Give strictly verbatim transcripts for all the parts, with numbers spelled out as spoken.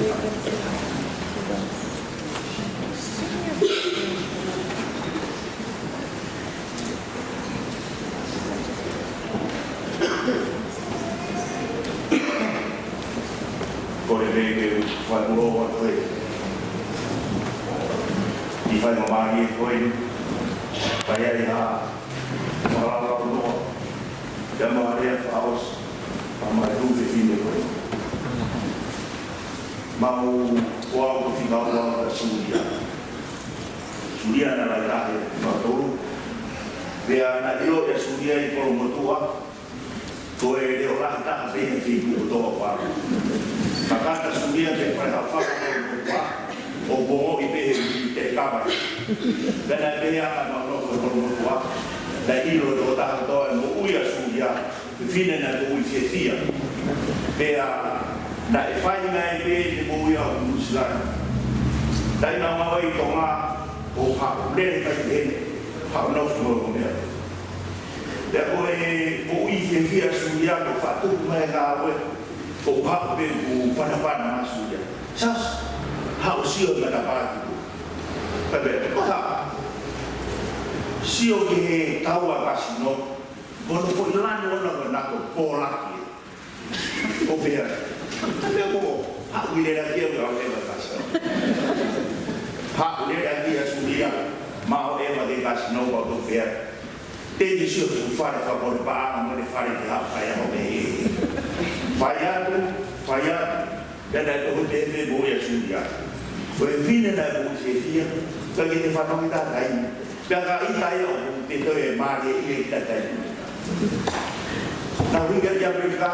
Ko e meʻa ke u fakamālō atu ai. ʻI he faingamālie ko eni. Fai ai ha fakalaulaunoa. Pea mo e lea fakaʻosi. Pea mo e tuʻu fefine ko eni. Mau ʻoatu e fika ua ʻa Sulia. Sulia naʻe lahi taha ʻi he fika tolu. Pea naʻe ʻilo ʻa Sulia ʻi Kolomotuʻa. Ko e leʻo lahi taha pē ʻi he feituʻu kotoa pē. Ka ka ta Sulia ke fai ha faka Kolomotuʻa, ʻo pongoʻi pē he te kava. Pea naʻe pehē ʻa e mau nofo ʻi Kolomotuʻa, naʻe ʻilo ʻe he tokotaha kotoa e moʻui ʻa Sulia, fefine naʻe moʻui fiefia. Pea naʻe fai mai pē ʻene moʻui ʻa Nuʻusila. Taimi naʻa mau ʻi Tonga, ʻo haʻu lele mai pē, haʻu nofo mo e meʻa. Pea ko e moʻui fiefia ʻa Sulia ko e faʻa tuku mai e ngāue, ko e haʻu pē ʻo fanafana maʻa Sulia. Sas, haʻu ʻo sio he matapā tuku. Pea pehē, ko e hā? Sio ki he taua kasino, ko hono foʻi lanu ʻona ko e nako pōlaki. ʻO pehē, pea ko, haʻu ʻo lele ki ai ʻo ʻeva kasino. Haʻu ʻo lele ki ai ʻa Sulia, mo ʻeva ki he kasino, pea ko e pehē. Te ne sio ki he fale fakamolepaʻanga mo e fale ke haʻu fai ʻa e meʻa. Fai atu, fai atu, pea naʻe tohi pē he moʻui ʻa Sulia. Ko e fefine naʻe moʻui fiefia, ka ke te fanongo ki he taimi. Pea ka ʻita ia ʻoku te toe mālie ia ʻi he taimi. Naʻa ku hiki ki ʻAmelika,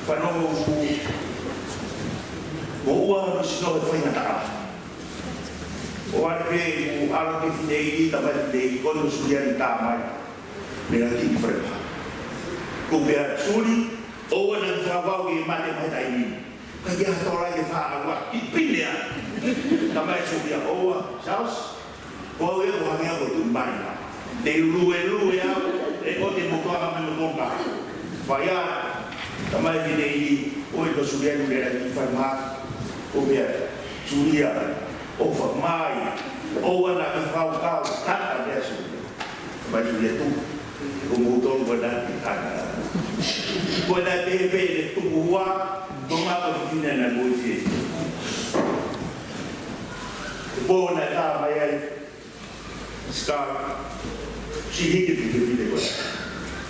fanongo ʻoku moʻua hono sino he faingataʻa. ʻO ʻalu pē ʻo ʻalu ki he fineʻeiki, tamai fineʻeiki, ko hono Sulia ni tā mai. Meʻa ki he fale pā. Ko e pehē ʻa Suli, ʻoua naʻa ke fakapapau ke mate mai he taimi ni. Ka ke ha tola ke fā ua ki pine a. Tamai Sulia, ʻoua, Charles. Ko au ia ko e hangē au ko e tuʻi mali. Te u luelue au, ʻe ko te motuʻa ka me motuʻa. Fai ā, tamai fineʻeiki, ʻoua ʻe ko Sulia ni lele ki fale mā. Ko e pehē ʻa Sulia, ʻofa mai, ʻoua naʻa ke fakakaukau, tata pē ʻa Sulia. Tamai Sulia tuku, ko moutolu ko ena ki tata. Ko ena pehē pē ʻene tuku hua, Tonga ko e fefine naʻe moʻui fiefia. Ko e pō naʻe tā mai ai, Sika, siʻi hiki pē fefine ko ē.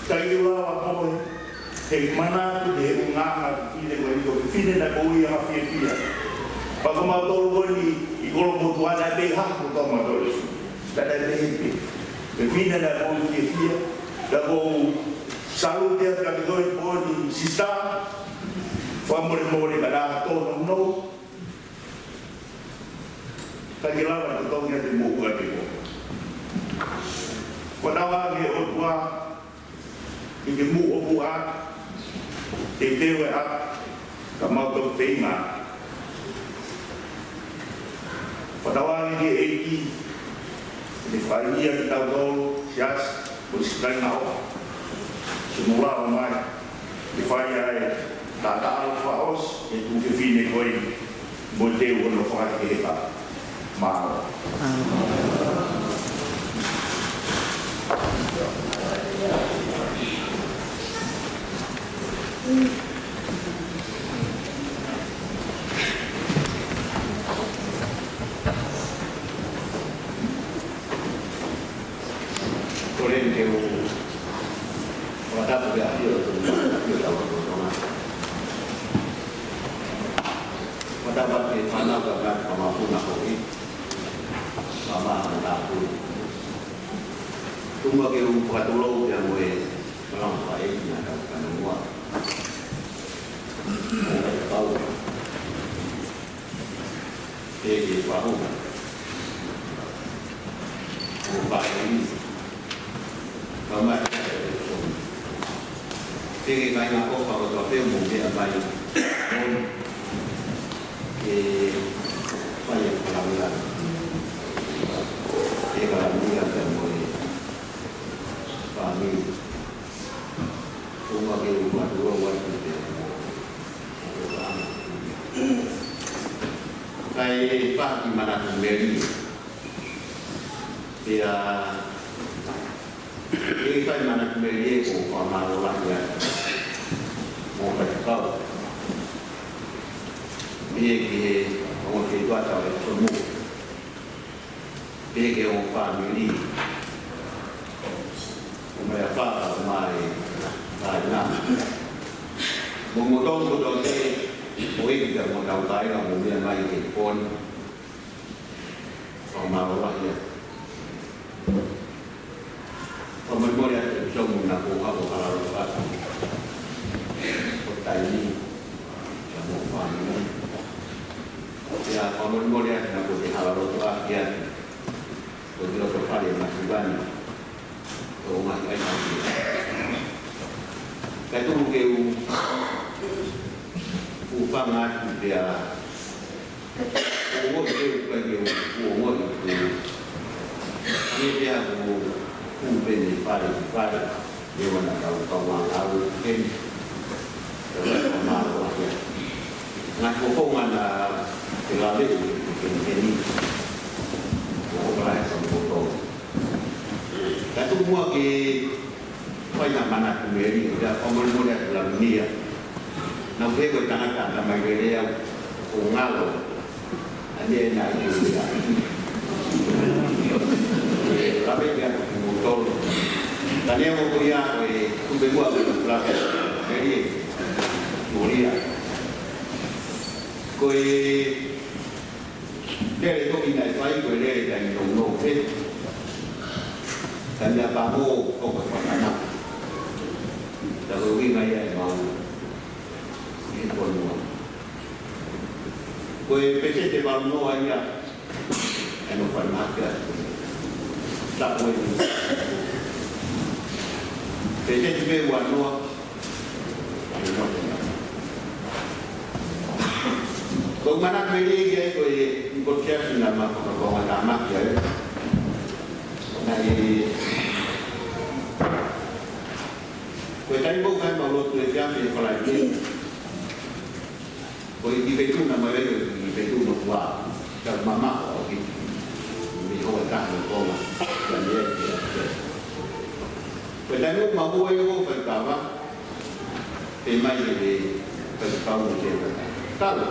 Ka ʻi he ua ua ko ē, he manatu ki he ʻulungaanga fefine ko ē, ko e fefine naʻe moʻui anga fiefia. Pea ko mautolu ko eni ʻi Kolomotuʻa naʻe pehē ha ko tau mautolu ʻi Suva. Ka naʻe pehē pē. Fefine naʻe moʻui fiefia. Ka ʻoku ou salute atu kiate koe ko eni sister. Fakamolemole ka naʻa tōnounou. Ka ke lava ʻo totongi ʻa e moʻua ke ko. Ko e tauhi ʻa e ʻOtua, ke ke muʻomuʻa, ke teuteu ʻa e ʻapi, ka mau tau feinga. Ko e tauhi ʻa e ʻEiki, ke fai ia ke tau tau, siasi, ko e sikai na o. Sumula o mai. Ke fai ai, tata au faos, e tuʻu fefine ko ē, mo te u ono fai ke he ka. Mālō. Ko e lea ke u fakatapu ki he ʻAfio, ʻAfio tau ʻo Tonga. Fakatapu ki he fānau ka ka ka mapuna ko i. Mama na ku. Tuku muʻa ke u fakatulou pea mo e malanga fai na ka ka mua. Pau. Ke ke pahu. Ko pahu ni. Ka mai. Ke ke kai na ko ka ko pe mo ke a mai. Ke fai a kalamia. Ke kalamia ke mo e. Fāmili. Ko ma ke u matu wa wa ke te. Ko ka. Kae fai ha kiʻi manatu melie. Pea, ʻi he fai manatu melie ko e fakamālō lahi atu mo e faifekau. Pea ki he ongo feituʻu ʻa e Tomu. Pea ki he ongo fāmili. Ko e meʻa faka mai ai nā. Mo moutolu kotoa pē, ʻo ʻikai ke mou tau kāinga mo meʻa mai ke poni. Fakamālō lahi atu. Fakamolemole atu ki he Tomu naʻa ku haʻu ʻo hala loto atu. Ko e taimi, kia mo fāmili. Pea fakamolemole atu naʻa ku te hala loto ʻaki atu. Ko e loto fale masivani. ʻO mahi ai mahi. Kae tuku ke u, u fanga atu pea ʻo ʻosi ke u kai ke u, u ongoʻi ke u. Ane pea ku, ku pene fale, fale. Ke wana kau, kau anga au ke ni. Ke wana kau mālō ake. Ngaahi fofonga naʻa te lave ke ni ke ni. Ko hoka lahi ka mo tō. Ka tuku muʻa ke fai ha manatu melie, ʻo fakamolemole atu Lavinia. Naʻa ku pehē ko e tangata ʻatamai lelei au, ʻo ngalo. ʻA ia naʻe ʻikai ke u lea. Lave ia ki moutolu. Ka neongo ko ia ko e tupe muʻa ko e lave. Melie. Tulia. Ko e lele toki naʻe fai ko e lele taimi nounou pē. Taimi ʻa Pango ʻo ko e fakatamaki. Ka ko e ʻuhinga ia ʻemau ʻi he fonua. Ko e peseti ʻe valu noa ia ʻe nofo ʻi mahaki atu. Tapu e. Peseti pē ua noa. Ko e manatu melie ki ai ko e, ko e siasi naʻa ma fakakonga tāmaki ai. Naʻe, ko e taimi ʻoku fai ai ʻemau lotu ʻi he siasi ʻi Falaite. Ko e kiʻi feituʻu naʻa ma lele, kiʻi feituʻu no kua. Ka mama o ki. Mei he houa ʻe taha ʻo e konga. Ka mei ai ki ai. Ko e taimi ʻoku ma hua ʻi he faikava. Pehē mai ʻe he faifekau mo e kau. Kalo.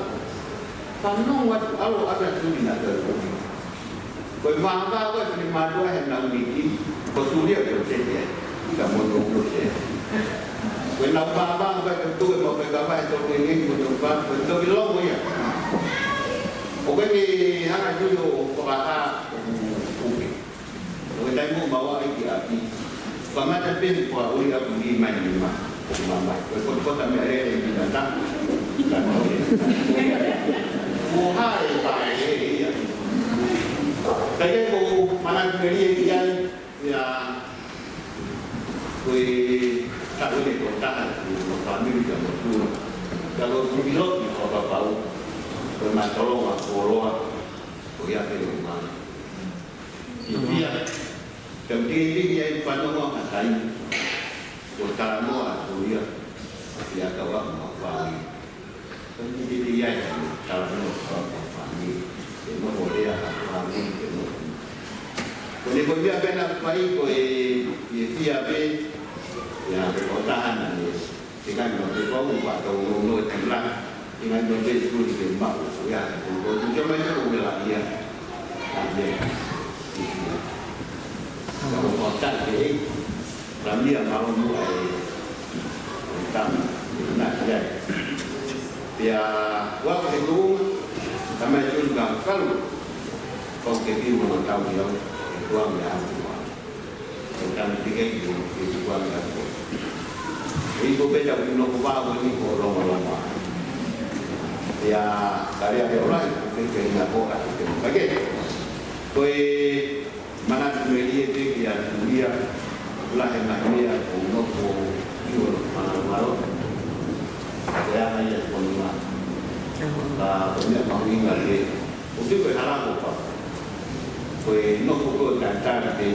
Fanongo atu ʻalu ʻo ʻave ʻa Suli naʻa tau. Ko e vāvā ko e fili mātuʻa he nau miki, ko Suli ʻoku te te ai. Ka mo no no te. Ko e nau vāvā ko e tuku e mau faikava he tau ke ngei mo tau vā, ko e tau ki longo ia. ʻOku ke hanga Suli ʻo fakahā ʻo uke. ʻO e taimi ʻoku ma ʻalu ai ki ʻapi. Kamata pē ʻeku fakaʻuli ʻaku ni mai ni ma. ʻOku ma mai. Ko e kotakota meʻalele ni na ta. Ka mau ia. ʻO hae pa e ia. Ka ia ko e manatu melie ki ai. Ia. Ko e taʻu ʻe ko taha ko e fāmili ka mo tuna. Ka ko e kumiloki ko Papau. Ko e matolonga ko loa. Ko ia pē ʻo ma. ʻIo, pea u teke ʻi ai fanongo ʻa kai. Ko e talanoa ʻa Suli ia. Pea kau ʻa ma fāmili. Ko e teke ʻi ai talanoa ʻa ma fāmili. Ke mo ko lea ʻa fāmili, ke mo. Ko e ko ia pē naʻe fai ko e, ʻi he fia pē. Ia, ko e taha naʻe. Ke kai ma pē ko u pa tau no no e tila. Ke kai ma pē Suli ke ma u ia ko ko tu mai ko u la ia. Ane. Ia. Ka u pa ta ke e. Ka mia ma u no ai. Tam. Na ia. Ia, ua ke tu. Ka mai Suli ka kalu. Ko ke piu ma tau ia. Ua mea. Ko e tama tike i ko, i ko anga ko. I ko peta ko no ko pa ko ni ko longa longa. Ia, kare a ke ola, ko ke ke na ko a ke. Pake. Ko e manatu melie pē kia Suli ia, la he mahmea ko no ko i o mana malo. Ia, ia ko no ma. Ka ko ni a mahuinga ke. ʻOku ke ko e hala ko pa. Ko e nofo ko e kae tali pē.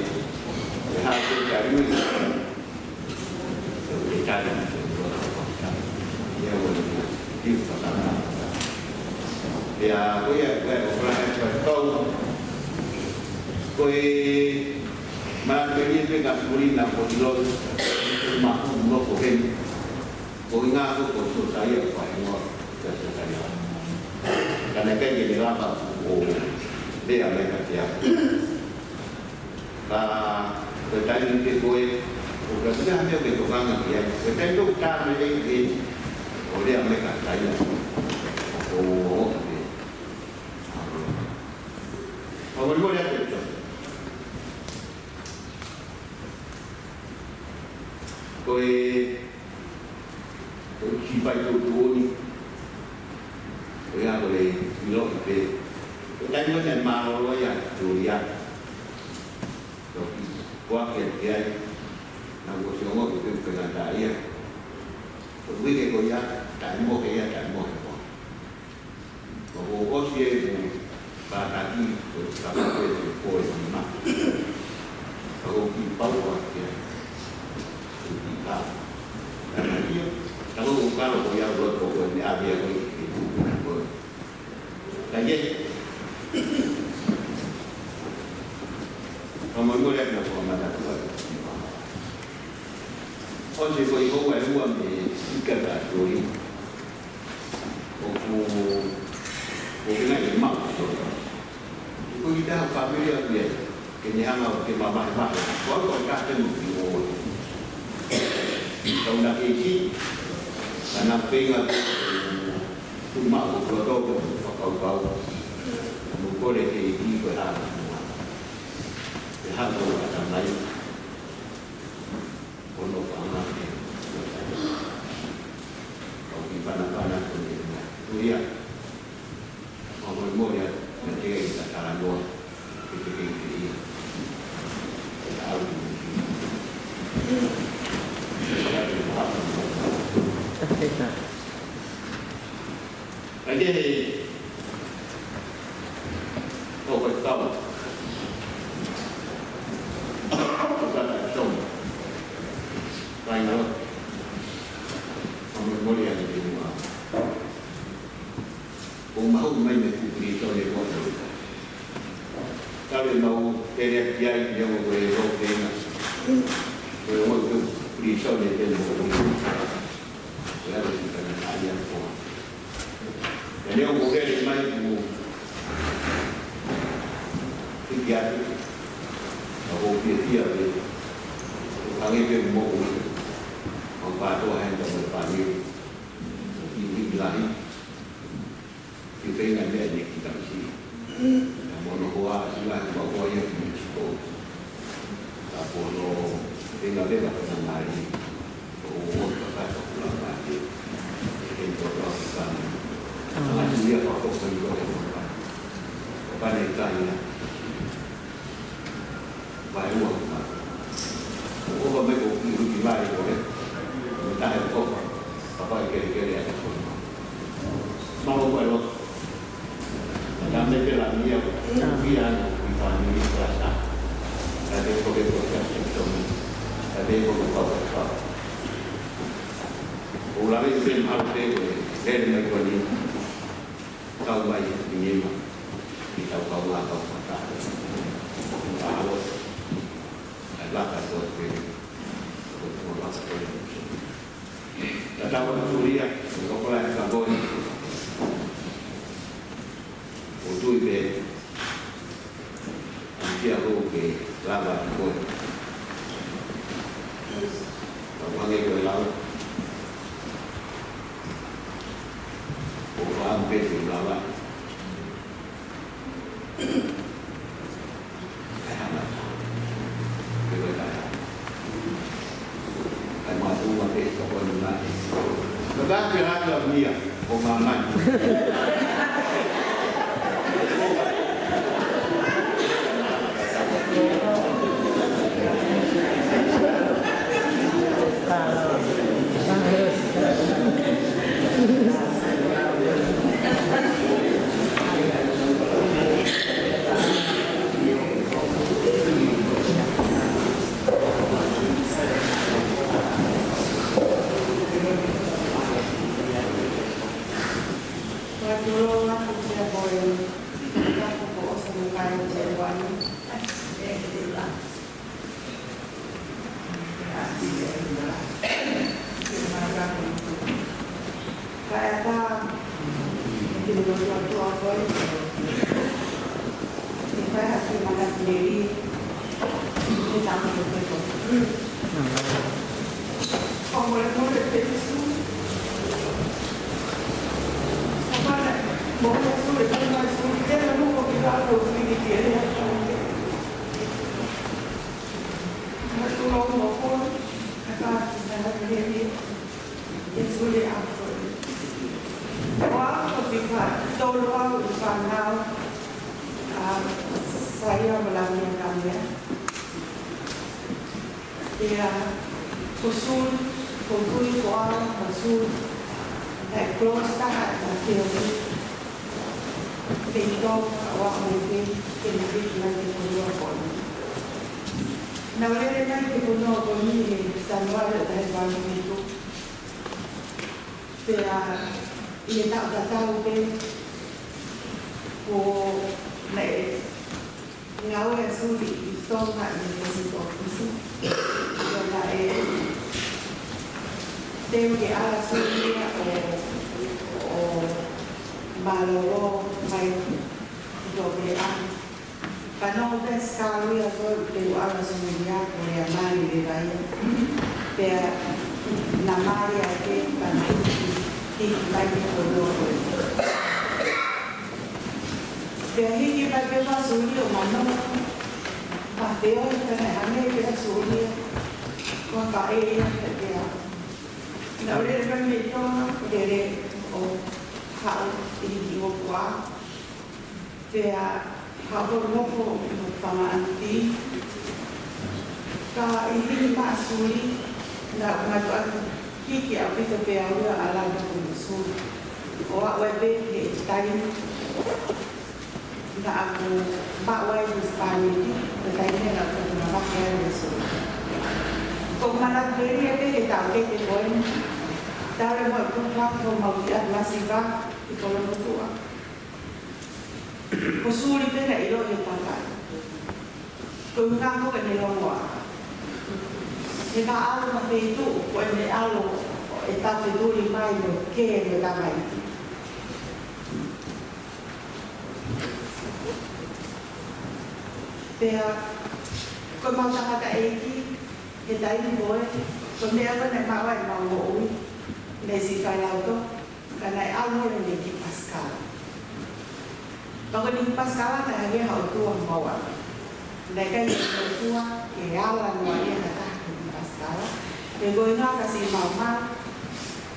Ko e hala ko e tali ui. Ko e tali. Ia ʻo e tali. Pea ko ia, ko ia, ko ia, ko ia, ko ia, ko e manatu pē ni pē ka suli na ko ilo, ma ko no ko heni. Ko e ngaahi ko ko so sa ia ko ai no, sa sa sa ia. Ka naʻe ʻikai ke ne lava ʻo lea mai kiate au. Ka, ko e taimi pē ko ē, ʻoku ʻikai ke ʻi ai ha meʻa ke tokanga ki ai. Ko e taimi ʻoku tā mai ai ʻe, ʻo lea mai kiate ia. ʻO, ʻo, ʻo, ʻo, ʻo, ʻo, ko e, ko e kiʻi faitoʻo tuʻoni. Ko ia ko e ʻiloʻi pē. Ko e taimi naʻe mālōlō ai ʻa Tulia. Toki kuaki atu ki ai, naʻa ku ʻosi ongoʻi pē ʻoku fengātaʻaʻia. Ko e uike ko ia, taʻemohe ia, taʻemohe ko. Ka kuo ʻosi e ku kātaki, ko e kātaki e ko e ma. Ka kuo kiʻi pau kuaki ai. Kuo kiʻi kā. Ka naʻe ia, ka kuo kalo ko ia, ko e, ko e, ko e, ʻa ia ko e, ko e, Ka ʻi ai. Ka mo mo le na ko mata ko. ʻOsi ko i ko e ua mei Ika ka Tulia. ʻOku, ʻoku kena ke mau. Ko kita familia ʻoku ʻi ai. Ke ne hanga ʻo ke mamahimahi. Ko au ko ka ke mo ki o. Kau na keiki, ka na feinga ke tuʻu maʻu ʻo loto ko fakakaukau. Mo kole ke ʻi ko e hana. Ke hako ʻa tamai. Ko no fanga ke. Kau ki panapana ko ne na. Tulia. Mo mo mo ia, na ke i ta talanoa, ke te ke i ia. Ka au ki. Ka ke he, ko ko tau. Ko ka ta tau. Kai na. Mo mo mo ia ke te mua. ʻO mahu mai mei he pilīsone ko ē. Tau e mau tele ki ai, ʻi he ongo ko e rōpena. Ko e ongo ko e pilīsone te mo ko. Ko e ʻalu ki ka na ai a ko. Ka ne ongo tele mai ku. Hiki atu. Ka ko fiefia pē. Ko hangē pē mo ko. Mau pātoa heni ka mo e fāmili. Ko ki hiki lahi. Ki feinga meʻa ne ki tamasiʻi. Na mono hoa, siva, ma hoa ia ki Mexico. Ka pono, feinga meʻa ka na ngali. Ko o ka ka ka kula ma ke. Ke ko to ki sana. Anga tu ia ka ko ko ni ko ko. Ko ka ne ka ia. Vaeua ko mata. Ko ʻofa mai ko ki huti mai ko e. Ko tahe ko ʻofa. Papa e kelekele atu ko. Malo ko e loto. Ka me pela mia ko. Ia no ki fāmili ko asa. Ka te ko ke ko ke se tomi. Ka te ko ke ko ke ko. Ko la ve pe malo pe ko. Lele mai ko ni. Kau mai ʻi Nima, ʻi tau kau ngā kau fata. Kau alo, ʻai laka tō te, ko tō laka tō. Tatau atu ia, ko kola e ka boi. ʻO tui pē, ʻAntia ko ke lava ki koe. Ka hangē ko e lau. Ko ka am pe ke lava. Kae hana. Ke koe kae hana. Kae mātuʻa pē ka koe nuna e. Ka ka ke hana mia. Ko māmani. Ua ko fika tolu au ʻi he fānau, ʻa Saia mo Lamia Kamea. Pea ko Suli, ko Tui, ko au, ko Suli, naʻe close taha ʻa e family. Pea ʻi Tonga, ʻo aʻu mai pē ke ne hiki mai ki he fonua ko eni. Naʻa ku lele mai ki he fonua ko eni he Sānuali ʻo e taha hiva fitu. Pea ʻi he taʻu tatau pē ko ē naʻe ngāue ʻa Suli ʻi Tonga ʻi he post office. Pea naʻe teu ke ala ʻa Suli ia ʻo, ʻo mālōlō mai ki Tonga. Ka naʻe ʻi ai e sikalu ia ko ē ʻoku teu ala ʻa Suli ia ko e lea mali leva ia. Pea naʻe mali ʻa e ke ka naʻe hiki, hiki mai ki he fonua ko ē. Pea hiki mai pē ʻa Suli ʻo mano. Pea feohi pē naʻe hangē pē ʻa Suli ia ko ha faʻē ia kiate au. Naʻa ku lele mai mei Tonga, lele ʻo haʻu ʻi he kiʻi ʻōpuá. Pea haʻu ʻo nofo ʻi hoku fanga ʻaniti. Ka ʻi he hiki mai ʻa Suli, naʻa ku mātuʻaki hiki ʻaupito pē au ia ʻo ala atu mo Suli. ʻO aʻu ai pē ki he taimi naʻa ku maʻu ai e husepāniti, ko e taimi naʻa ku toki mamake ai mo Suli. Ko e manatu pē ia ki he taʻu kehe ko eni. Talu mo e tupu ʻa homau kiʻi ʻapi masiva ʻi Kolomotuʻa. Ko Suli pē naʻe ʻiloʻi ʻe he kakai. Ko e ʻuhinga ko ʻene longoaʻa. He ka ʻalu ki ha feituʻu, ko ʻene ʻalu ʻo tau fetuli mai mo e kē mo e tamaiki. Pea ko ʻemau tangataʻeiki he taimi ko ē, ko e meʻa ko ē naʻe maʻu ai ʻemau moʻui, mei siʻi failautohi, ka naʻe ʻalu holo ʻene kiʻi pasikala. Pea ko ʻene kiʻi pasikala naʻe hangē ha ʻotua homau ʻapi. Naʻe ʻikai ke ʻi ai ha ʻotua ke ala noaʻia ha taha ki he kiʻi pasikala. He ko e ʻuhinga ka siʻi maumau,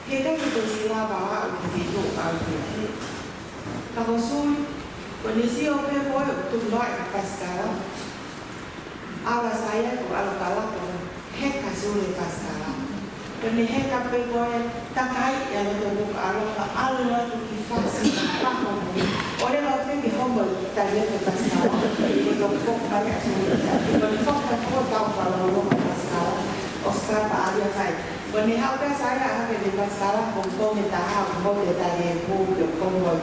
he ʻikai ke toki lava ʻo aʻu ki he feituʻu ʻoku ʻalu ki ai. Ka ko Suli, ko ʻene sio pē ko ē ʻoku tuʻu noaʻia e kiʻi pasikala. Ala Saia ko e ala kala ko e heka Suli e pasikala. Ko ʻene heka pē ko ē, takai ia ʻa e loto ʻoku ʻalu, ka ʻalu atu ki fasi, pako mo. ʻO leva pē ke homo tali e pasikala. Ko e toki foki mai ʻa Suli. Ko ʻene foki mai ko e tau fala o e pasikala. ʻO sika pa alia fai. Ko ʻene haʻu pē ʻa Saia ʻo hake e pasikala, ko e konga ʻe taha, ko e tali e pū, ko e konga.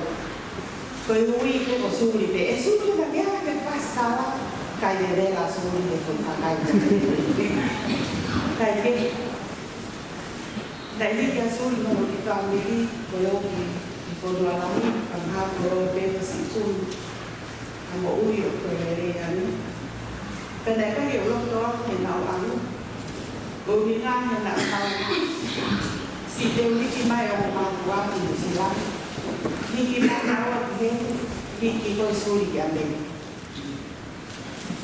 Ko e ui ko ē ko Suli pē, ʻe Suli naʻa ke hake e pasikala, kai lelei ʻa Suli he ko e kakai. Kaikehe, naʻe hiki ʻa Suli mo hono kiʻi fāmili, ko e ō ki, ki Fonualahi, ka mahalo ko e ō pē mo siʻi kumi. Ka moʻui ʻoku toe lelei ange. Pea naʻe ʻikai ke u loto au ke nau ʻalu. Ko e ʻuhinga he naʻa nau siʻi teu hiki mai ʻo mau kuā ki Nuʻusila. Hiki mai naua ki heni, hiki ko ē Suli kia mei.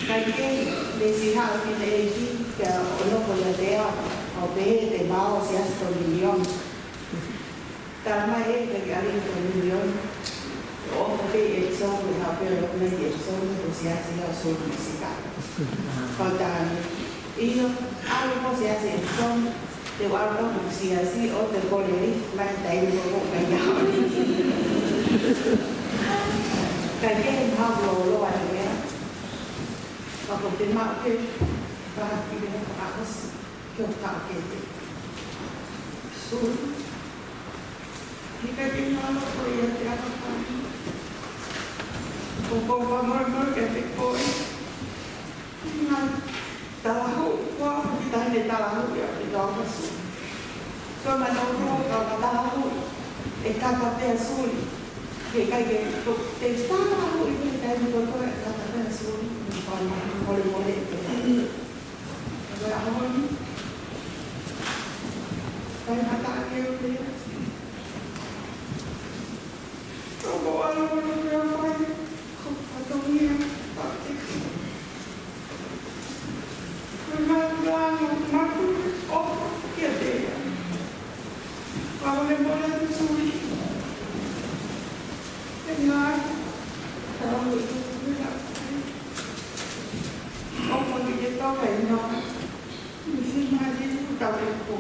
Kaikehe, mei siʻi haʻu ki he ʻEiki, pea ʻo nofo ʻiate au, ʻo pehē te mau ō Siasi Kolinilione. Talamai ʻe he kau ʻAliʻi Kolinilione, ʻo ʻofa pē ʻi Epsom, ʻe haʻu pē ʻo lotu mai ki Epsom, ko e siasi ia ʻo Suli Sika. Kau tani, ʻio, ʻalu ko e siasi Epsom, te u ʻalu ko e siasi, ʻo te kole lift mai taimi ko ē ʻoku ʻikai ha. Kaikehe mahalo lōloa e meʻa, ka ko e te mau ke, ka ki he ʻaho ʻosi, ke u ka ke te. Suli. He ʻikai ke ngalo ko ia te aka pani. Ko ko whamoromoro ke te koi. Ngā talahu, ko au ki tahi ne talahu ia te kau ka Suli. Ko mana uko ka talahu e kaka pea Suli. He ʻikai ke, ko, te start ʻa hoʻo ʻi he taimi kotoa ʻe kātaki ʻa Soli, mo e fai mai, mole mole. Ko e ʻaho ni. Fai mata ake o te. Ko ko alo ko e fai, ko fatongia, pāteki. Ko e mātuʻa, mātuʻa, ʻofa, kiate ia. Pea mole mole atu Soli. Pea ngaahi, pea mole mole atu. ʻOfa ke ke tau kai nā. Misi mai ke tau kai ko.